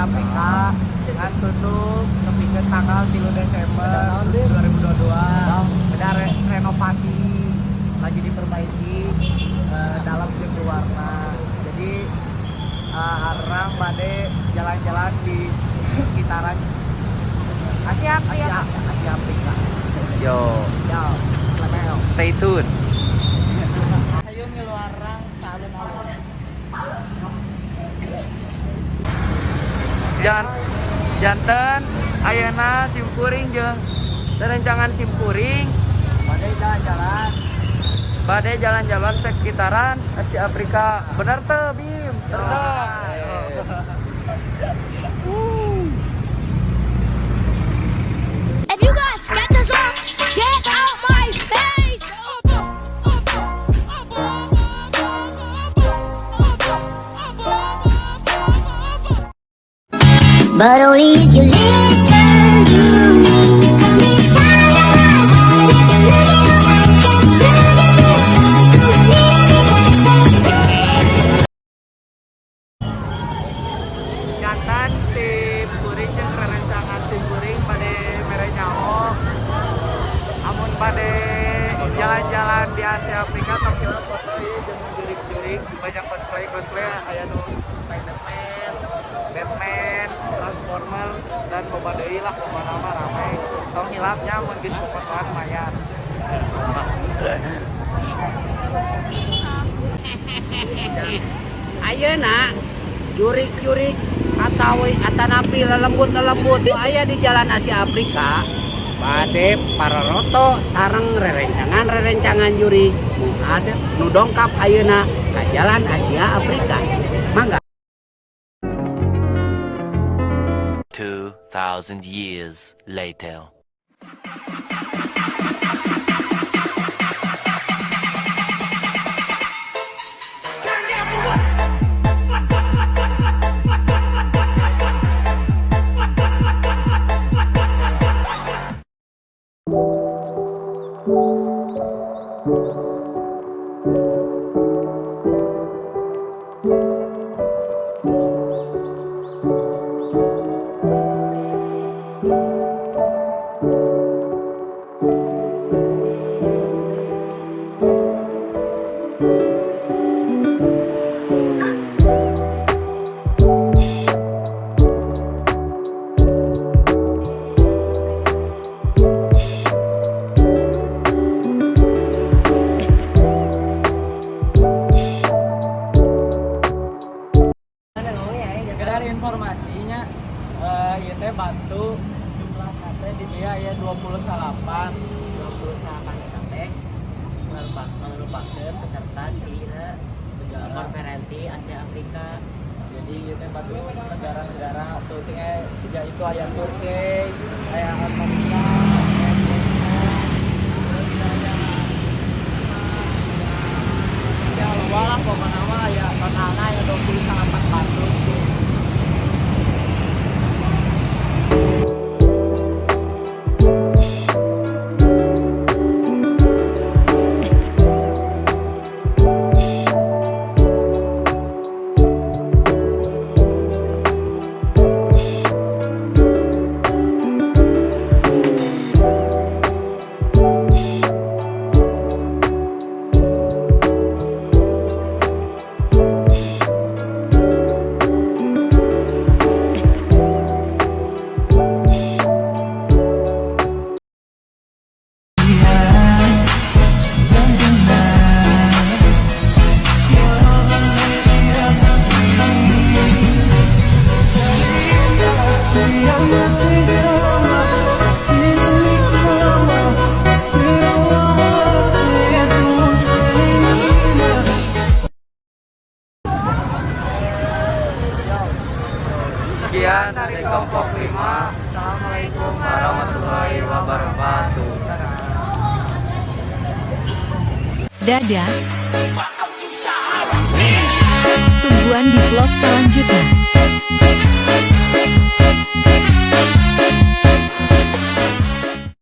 Asia Afrika ngan tutup nepi ke tanggal 3 Desember 2022. Ada renovasi lagi diperbaiki dalam jeung luarna. Jadi arang bade jalan-jalan di sekitaran Asia Asia Afrika. Asia Afrika. Yo, Yo, selamat. Stay tune. Ayo ngilu arang ka alun-alun. Janten ayeuna simkuring jeung rerencangan simkuring Bade jalan-jalan. Bade jalan-jalan sekitaran Asia Afrika. Bener tuh, Bim? Bener. If you got Skechers on, get out my face! But only if you listen to me. Come inside your eyes, if you look at your actions, look at this stars, do a little bit faster. Janten simkuring jeung rerencangan simkuring bade mere nyaho amun bade jalan-jalan di Asia Afrika, tong hilap foto ieu jeung jurig-jurig. Banyak cosplay cosplay, aya nu Spiderman, Batman, Transformer, dan loba deui lah. Pokona mah rame. Tong hilap nya, mun geus fotoan mayar. Ayeuna jurik-jurik atau atanapi lelembut-lelembut nu aya di Jalan Asia Afrika bade paroroto sareng rerencangan-rerencangan jurig nu ada nu dongkap ayeuna ka Jalan Asia Afrika. Mangga. 2,000 years later. Sekedar informasinya, ieu teh batu jumlah teh di dia ya 28. 28 eta teh merupakan peserta di konferensi Asia Afrika. Jadi ieu teh batu negara-negara tuh tinggal sejak itu aya Turki, aya Amerika, aya terus aya ya loba lah pokoknya mah, ya totalnya ya 28 batu. Sekian dari kelompok 5. Assalamualaikum warahmatullahi wabarakatuh. Dadah. Tungguan di vlog selanjutnya.